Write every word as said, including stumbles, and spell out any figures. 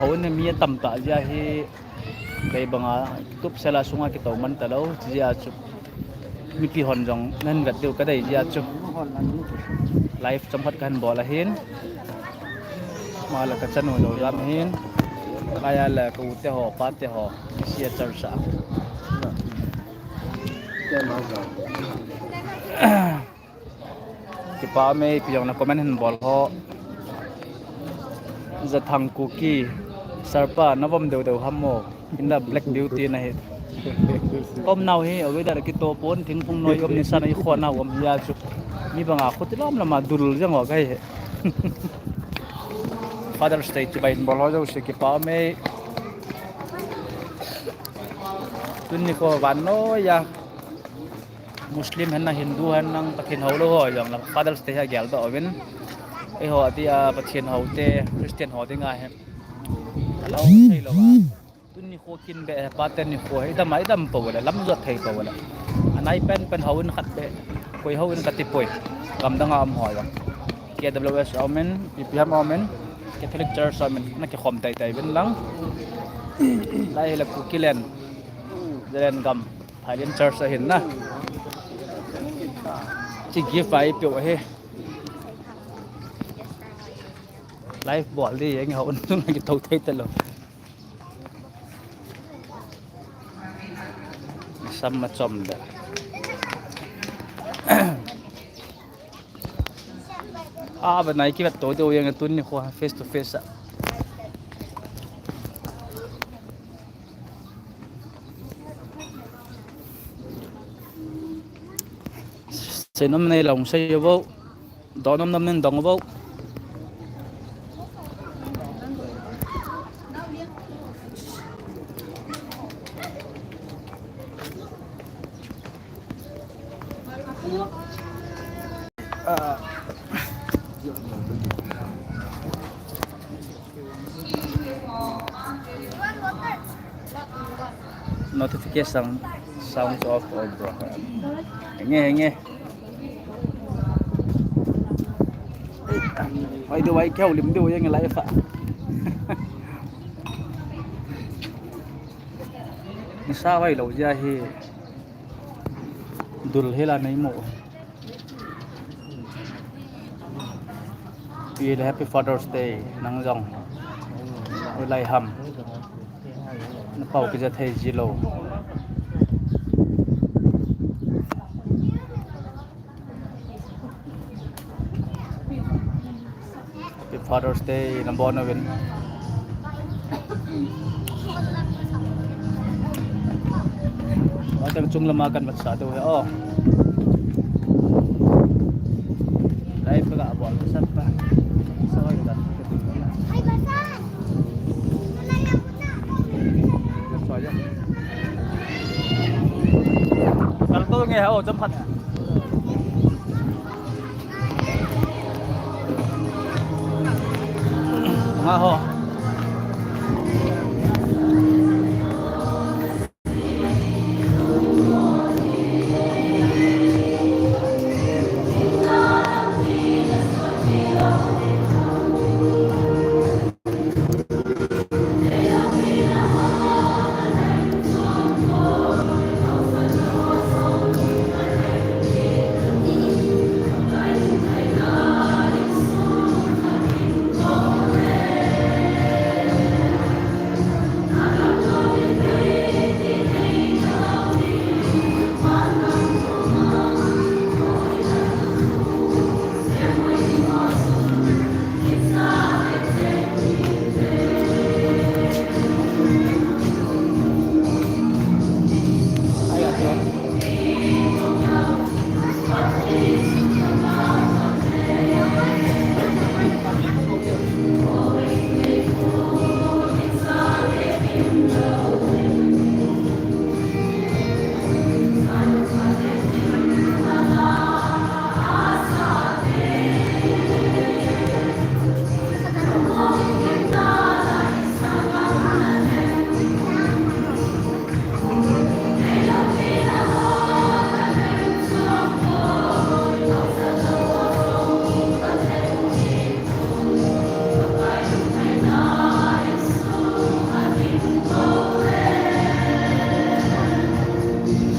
Hou in mi atam tah jeh a hi, kei banga tupsel a sunga kitou man talou, jeh a chu mipi hon jong nahin vet diu kadei jeh a chu. Live chomkhat kahin bol ahin. Ama le kachanu jou jam ahin. Kei a le ka u te ho, pa te ho, C C A church a. Kipa ume, ipi jong na comment hin bol ho. Jathang Kuki, Sir pa, na vom deu deu ham mo? In the Black Beauty na hi. Kom nau hi, a weather kito pon, thingphung noi um ni sa na i kho nau um hi a chu. Mi banga khuti lam lama dul jeng ho kahi. Father's Day chibai in bol ho jouse kipa ume. Tuni kho vannoi a Muslim hen lang, Hindu hen lang, Pathen hou lou ho jong le Father's Day hi agel doh uvin. Eiho ati a Pathen hou te, Christian ho dinga hi alou thei lou a. Tuni kho kin be, pa te ni kho hi, idam a idam pou le, lam jot thei pou le. Anai pen pen hou in khat be, koi hou in kati poi. Gamdang a um ho jong. K W S a um in, P P M a um in, Catholic Church a um in, na kikhom tai tai uvin lang. Lai hi le Kukiland, Zalengam, Phailin Church ahin na. Chi gift a i peh u ahi. Live bol di jeng hou in, na kitou thei talou. Sam ma chom da. A, ba nai kivet to deu jeng tuni kho face to face a. Sei nom nei lou sei vo. Dong nom nom nin dong vo. Ah. Notification sounds off or broken. Henge, henge. Wai do wai keu lim do yang lai fa. Nisa wai lou jeh hi. Dul hela nei mo. Pi le Happy Father's Day, nang jong. Ulai ham. Na pau kija thei ji lou. Happy Father's Day, na bon uvin. Ateng chung lama kan mat sa tu he, oh. Live ka bol sa pa. Sa ka. Sa ya. Kal to nge, oh, jam phat. Nga ho.